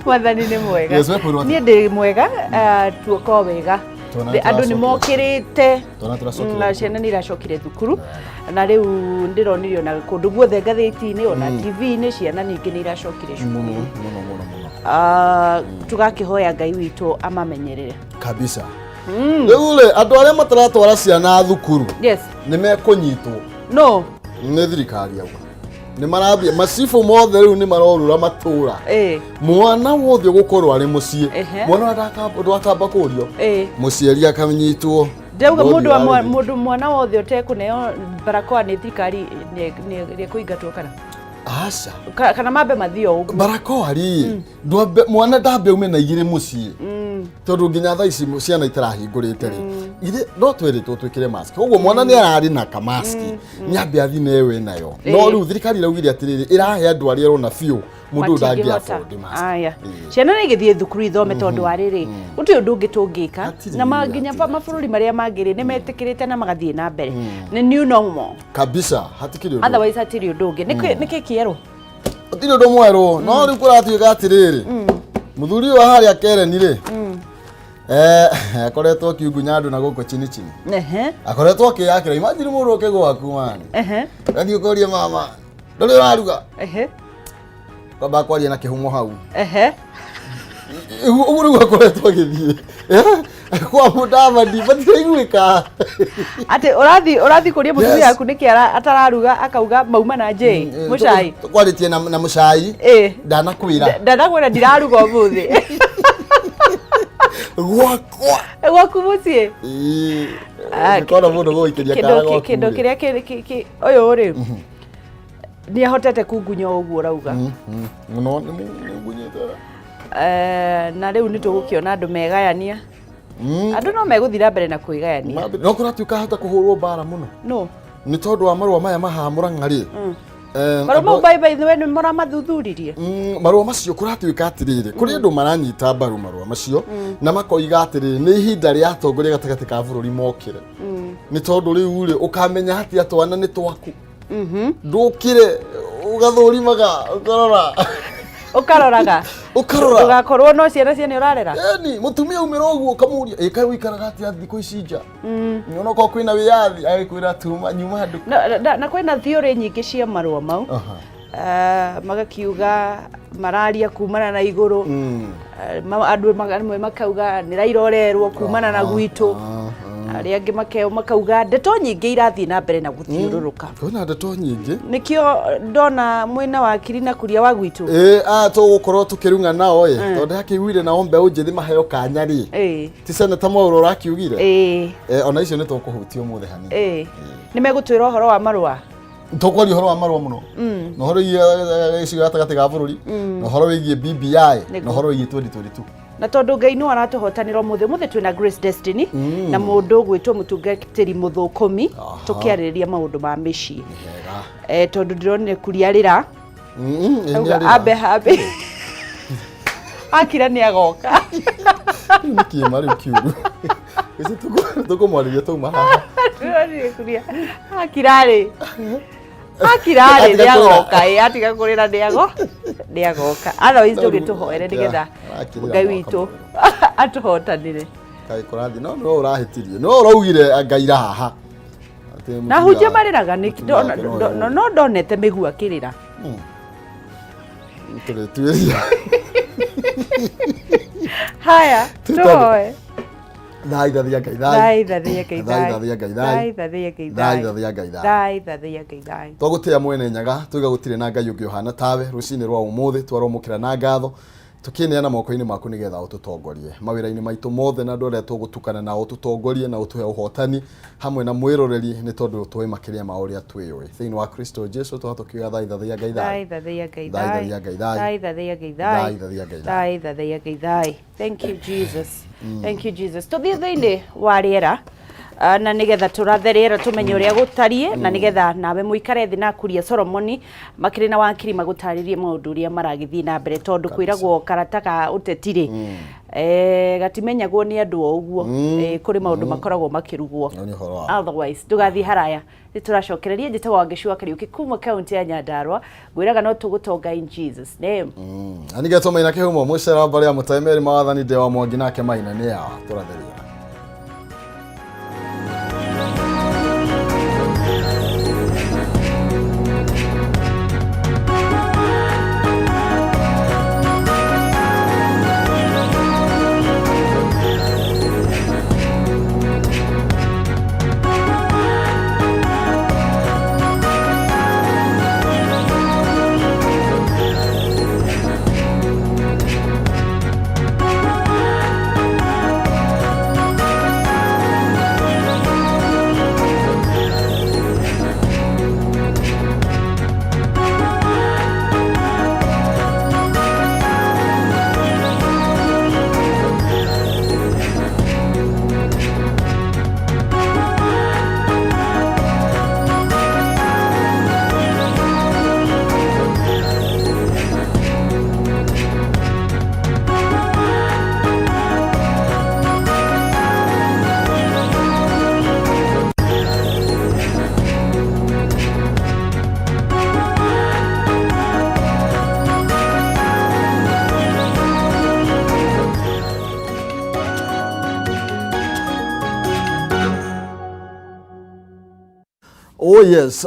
Mwathani nĩ mwega. Yes, wekwĩrwo atĩa? Niĩ ndĩ mwega, tuoko wega. Twana Andũ nĩ tũracokire. mokĩrĩte. Twana tũracokire Na ciana nĩ iracokire thukuru na rĩu ndĩronire ona kũndũ guothe ngathĩti-inĩ ona TV-inĩ ciana ningĩ nĩ iracokire cukuru. Mũno mũno mũno mũno. Tũgakĩhoya Ngai witũ amamenyerere. Kabisa. Rĩu rĩ, andũ arĩa mataratwara ciana thukuru nĩ mekũnyitwo No. nĩ thirikari auga. Nĩ marathiĩ macibũ mothe rĩu nĩ marorũra matũra. Mwana wothe ũgũkorwo arĩ mũciĩ. Mwana ũrĩa ndwakamba kũrio. Mũciari akanyitwo. Ndauga Ndothiĩ mũndũ wa warĩthi. Mũndũ mwana wothe ũtekũneo barakoa nĩ thirikari nĩ ekũingatwo kana Aca. Kana mambe mathiĩ o ũguo. Barakoa rĩ, ndwambe mwana ndambe ume na igĩrĩ mũciĩ. Tondũ nginya thaa ici ciana itarahingũrĩte rĩ, ithe no twĩrĩtwo twĩkĩre mask. Koguo mwana nĩ ararĩ na kamaski, nĩ ambe athiĩ na ĩyo ĩnayo. No rĩu thirikari ĩraugire atĩrĩrĩ, ĩrahe andũ arĩa ĩrona biũ mũndũ ũyũ ndangĩ Matingĩhota. afford mask. Aya. Ciana nĩ igĩthiĩ thukuru ithome tondũ wa rĩrĩ gũtirĩ ũndũ ũngĩ tũngĩka. Hatirĩ, Na nginya hatirĩ. mabũrũri marĩa mangĩ rĩ nĩ metĩkĩrĩte na magathiĩ na mbere, nĩ new normal. Kabisa, hatikĩrĩ ũndũ. Otherwise hatirĩ ũndũ ũngĩ. Nĩkĩ kĩerũ? Gũtirĩ ũndũ mwerũ, no rĩu kũratuĩka atĩrĩrĩ, mũthuri ũyũ wa harĩa Kereni rĩ, akoretwo akiungunya andũ na gũkũ chini chini. Akoretwo akĩyakĩra. Imagine mũndũ ũke gwaku mani. Gathiĩ ũkorie, "Mama, ndũrĩ ũraruga?" Kwamba kwaria na kĩhumo hau. Ũguo nĩguo akoretwo agĩthiĩ kwa Mũdavadi, matiraiguĩka. Atĩ ũrathiĩ kũria mũtumia waku nĩkĩ atararuga, akauga mauma na njĩ mũcai. Tũkwarĩtie na mũcai. Ndanakwĩra. Ndanakwĩra ndiraruga ũmũthĩ. Gwakwa. Gwaku mũciĩ. Ĩĩ. Ah, Nĩkona mũndũ gũgũikĩria kĩndũ kara gwaku kĩndũ rĩ. kĩrĩa ũyũ rĩ nĩ ahotete kungunya ũguo ũrauga. Mũno nĩ ngunyĩte. Na rĩu nĩ tũgũkĩona andũ megayania. Andũ no megũthiĩ na mbere na kwĩgayania. No kũratuĩka hata kũhũrwo mbara mũno No. Nĩ tondũ wa marũa maya mahaha Mũrang'a rĩ. Marũa mau by the way nĩ mũramathuthuririe? Marũa macio kũratuĩka atĩrĩrĩ, kũrĩ andũ maranyita mbaru marũa macio na makoiga atĩrĩrĩ, nĩ ihinda rĩa atongoria gatagatĩ ka bũrũri mokĩre, nĩ tondũ rĩu rĩ, ũkamenya atĩa twana nĩ twaku? Ndũkĩre ũgathũrimaga ũkarora. Ũkaroraga. Ũkarora. Ndũgakorwo no ciana ciene ũrarera. Yani mũtumia umĩra ũguo ũkamũria, "Ĩ kaĩ ũikaraga atĩa thikũ ici nja? Nĩona okorwo kwĩna wĩyathi?" Agĩkwĩra, "Tuma nyuma nduka." Na kwĩna theory nyingĩ cia marũa mau. Magakiuga mararia kumana na igũrũ. Andũ amwe makauga nĩ Raila ũrerwo kumana na gwitũ. Arĩa angĩ makauga ndeto nyingĩ irathiĩ na mbere na gũthiũrũrũka. Kwĩna ndeto nyingĩ. Nĩkĩo ndona mwĩna wakiri na kuria wa gwitũ. Ĩ, aya tũgũkorwo tũkĩrung'a nao ĩ, tondũ ndakĩiguire nao mbeũ njĩthĩ maheo kanya rĩ, ti seneta Mwaũra ũrakiugire? Ona icio nĩ tũkũhutia ũmũthĩ hanini. Nĩ megũtwĩra ũhoro wa marũa. Tũkwaria ũhoro wa marũa mũno na ũhoro wĩgiĩ gĩcigo gatagatĩ ga bũrũri na ũhoro wĩgiĩ BBI na ũhoro wĩgiĩ 2022. Na tondũ Ngai nĩ aratũhotanĩra ũmũthĩ, ũmũthĩ twĩna Grace Destiny na mũndũ ũgwĩtwo mũtungatĩri mũthũkũmi, tũkĩarĩrĩria maũndũ ma mĩciĩ. Nĩ hega. Tondũ ndĩronire kuria rĩra Ĩ, auga nĩ arĩra. Ambe hambe akira nĩ agoka. Rĩu nĩ kĩma rĩu kiuru ici tũkũmwarĩria tauma haha. Ndĩronire kuria akira rĩ, akira rĩ, Atiga nĩ kũrĩra. agoka. Ĩ, atiga kũrĩra nĩ agoka. Otherwise ndũgĩtũhoere nĩgetha Arakĩrĩra Ngai mwaka witũ mwerũ. atũhotanĩre. Kaĩ kũrathiĩ, no nĩwe ũrahĩtirie, nĩwe ũraugire ngaira haha. Atĩ Na mũtumia hunjia marĩraga nĩ mũtumia wake no we no ndonete mĩgu akĩrĩra. Tũrĩtuĩria. Haya, tũhoe. Thai thathia Ngai thai. Thai thathia Ngai Thai thai. thathia Ngai thai. Thai. Thathia Ngai Thai thai. thathia Ngai thai. Thai thathia Ngai thai. Twagũtĩĩa Mwene Nyaga, tuiga gũtirĩ na Ngai ũngĩ ũhana tawe. Rũcinĩ rwa ũmũthĩ twaromũkĩra na ngatho, tũkĩneana moko-inĩ maku nĩgetha ũtũtongorie mawĩra-inĩ maitũ mothe na andũ arĩa tũgũtukana nao, ũtũtongorie na ũtũhe ũhotani hamwe na mwĩroreri, nĩ tondũ tũĩ makĩria ma ũrĩa twĩũĩ. Thĩinĩ wa Kristo Jesu tũha tũkiuga thai thathia Ngai thai thai. Thathia Ngai Thai thai. thathia Ngai thai. Thai thathia Ngai thai thai. Thathia Ngai thai. Thai thathia Ngai thai. Thank you, Jesus. Thank you, Jesus. Tũthiĩ thĩinĩ wa rĩera, na nĩgetha tũrathe rĩera tũmenye ũrĩa gũtariĩ, na nĩgetha nawe mũikare thĩ na Kuria Solomoni makĩrĩ na wakiri magũtarĩrie maũndũ ũrĩa maragĩthiĩ na mbere, tondũ kwĩragwo karata ka ũteti rĩ, Gatimenyagwo nĩ andũ o ũguo. Kũrĩ maũndũ makoragwo makĩrugwo. Nĩ ũhoro wa ma. Otherwise ndũgathiĩ haraya, nĩ tũracokereria. Njĩtagwo Wangeci wa Kariũki kuma kaunti ya Nyandarua, ngwĩraga no tũgũtonga in Jesus name. Na nĩgetwo Maina Kĩhumo mũcera mbarĩ ya mũtae merĩ mawathani ndĩ wa Mwangi nake Maina nĩ yawa tũratheria. Oh yes.